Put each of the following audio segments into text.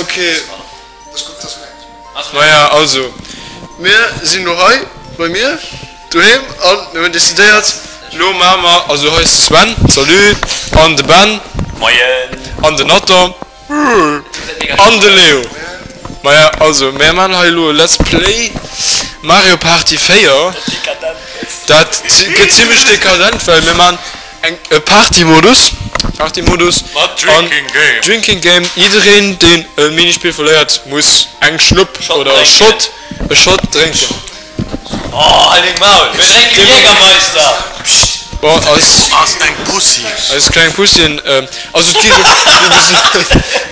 Ok. Maja also, mir sinn lo hei bei mir doheem an mir hunn decidéiert, lo maache mer, also hei ass de Sven, salut, an de Ben, Moien, an den Nathan an de Leo. Maja also, mir maachen hei elo e Let's Play Mario Party 4. Dat gëtt zimlech dekadent, well mir maachen Eng e Party-Modus, Party-Modus Mat Drinking Game. Drinking Game, jiddereen deen e Minispill verléiert muss eng Schnupp oder e Shot, e Shot drénken. Oh, halt deng Maul! Mir drénke Jägermeister! Pscht! Bon, eis. Du ass eng Pussy. Eis kleng Pussyen, also et geet elo,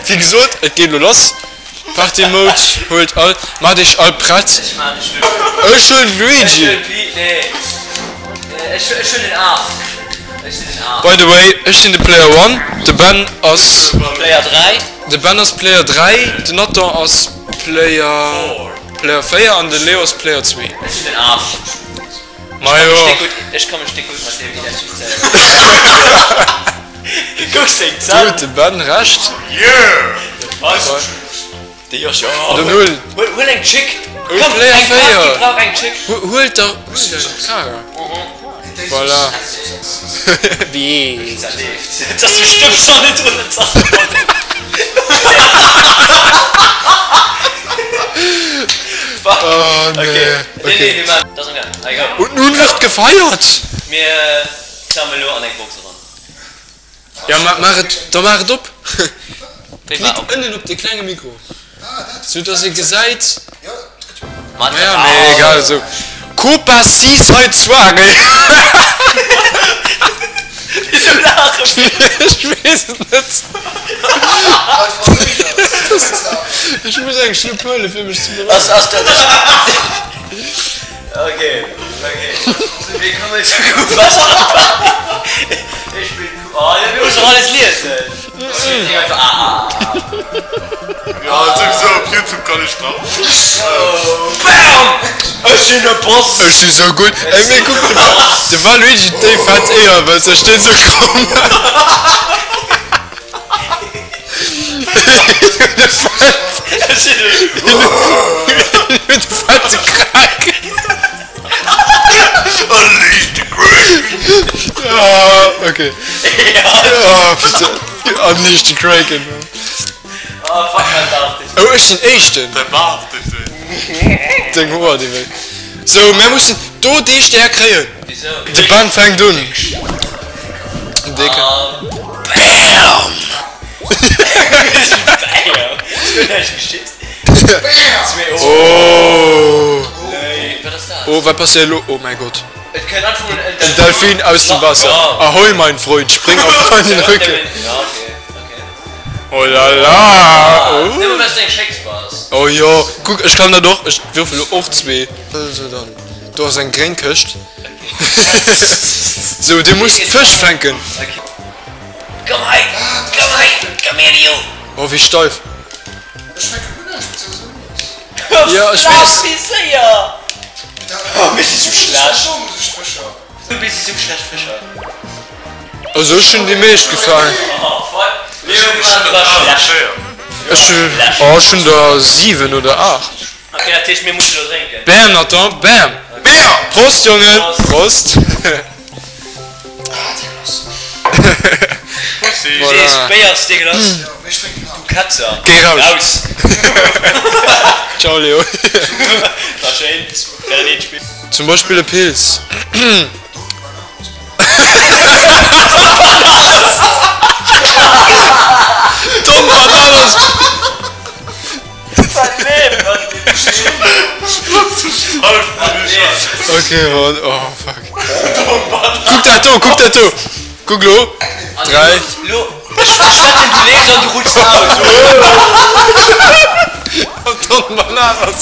wéi gesot, et geet elo lass. Party Mode, huelt all, maacht iech all prett. Ech maan dech Luigi. Ech huelen Luigi. Ech huelen Pi, nee. Ech ech huelen den Af. Ech sinn den Af. By the way, ech sinn de Player One, de Ben ass. Player 3. De Ben ass Player 3, den Nathan ass Player. Player 4 an de Leo ass Player 2. Ech sinn den Af. Majo. Ech ka mech déck gutt mat deem identifizéieren. Kucks deng Do Zänn. huet de Ben Recht. Yeah! De Josh, jo. Dann huel. Huel, huel eng Chick. Huel Komm, Player eng Party 4. brauch eng Chick. Huel der, huel der Kara. Voilà. Wéi. Zerleeft. Dass du stëbst an net drun, et ass. Fuck. Oh nee. Okay. Nee, nee, mir maan. Dat ass am Gaang. Allez, go. Und nun wird gefeiert! Mir klamme lo an eng Box eran. Ja, ma, maach et, da maach et op! Wéi maach op? Klick ënnen op de klenge Mikro, sou dass ee gesäit. Maach Naja, dat mee egal, aus! esou. Copa Seaside Soirée! Wisou laache mir? Ech weess et net. Ech muss eng Schlupp huelen, fir mech ze Ass, berouegen. ass dat. Ok, ok. Willkommen zu Copa Soirée! Ech bin. Oh, mir mussen doch alles liesen! Ja, souwisou op Youtube kann ech nach. Bam! Ech sinn e Boss! Ech si sou gutt! Ey, mee kuck, de, de Waluigi huet déi fett Eeër, well se stinn sou kromm. Ech sinn e. Hien huet e fette Krack. Unleash the Kraken! Ah, okay. Ah, putain. Unleash the Kraken. Oh, fuck, mein Bart ist. Oh, ech sinn Éischten. Däi Baart deet wéi. Deng Hoer déi wéi. Sou, mär mussen do dee Stär kréien. Wisou? De Ben fänkt un. Déck. Bam! Bam! Huet näischt geschitt. Oh. Wat ass dat? Oh, wat passéiert elo? Oh mäi Gott. Et kënnt einfach mol en En Delfin aus dem Wasser. Ahoi, mein Freund, spring auf meinen Rücken. Ja, okay, okay. Oh la la. Oh. Nëmme well s du eng Schécks bass. Oh jo, kuck, ech kann dat och. Ech würfel elo och zwee. Also dann, do ass eng gréng Këscht. Sou, dir musst Fësch fänken. Okay. Komm hei, komm hei, komm hier, Leo. Oh, wéi steif. Ech fänke guer näischt, beziehungsweise nix. Ja, ech weess. Wéi séier! Oh, mir si sou schlecht. Do muss ech d'Fëscher. Du bis sou schlecht Fëscher. Also ech hunn déi meescht gefaangen. Oh, fuck. Leo, du war schlecht. Ech hunn, oh, ech hunn der 7 oder 8. Okay, dat heescht, mir musse lo drénken. Bam, Nathan, bam! Bam! Prost, Jongen! Prost! Pussy! Voilà. Béier ass deegelass. Du Ketzer! Géi raus! Raus! Ciao, Leo. War schéin. Fir dat eent Spill. Zum Beispill e Pilz. Don Bananas! Okay, bon, oh fuck. Kuck dat do, kuck dat do. Kuck lo. 3. Don Bananas.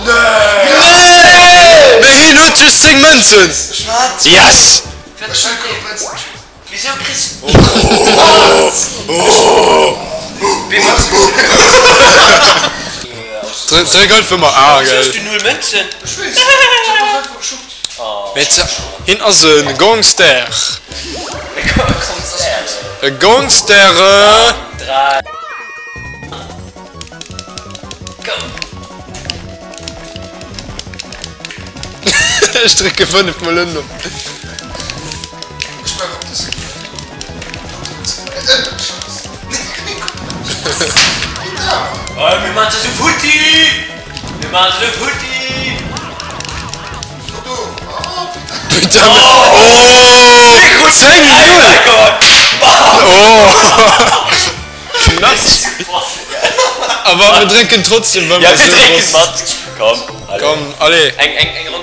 Nee! Mee hien huet just 10 Mënzen. Yes! Wisou kriss Dréck einfach emmer A, Wisou gell? hues du null Mënzen? Mee hien ass e Gangster. E Gangster! Ech drécke 5 mol ënn op. Mir maan se sou futti! Mir maan se sou futti! Putain, mais... Oh 10 0! Oh! Knascht! Awer mir drénken trotzdem, well Ja, mer mir sou drénken ross. mat! Komm, allez. Komm, allez. Eng, eng, eng.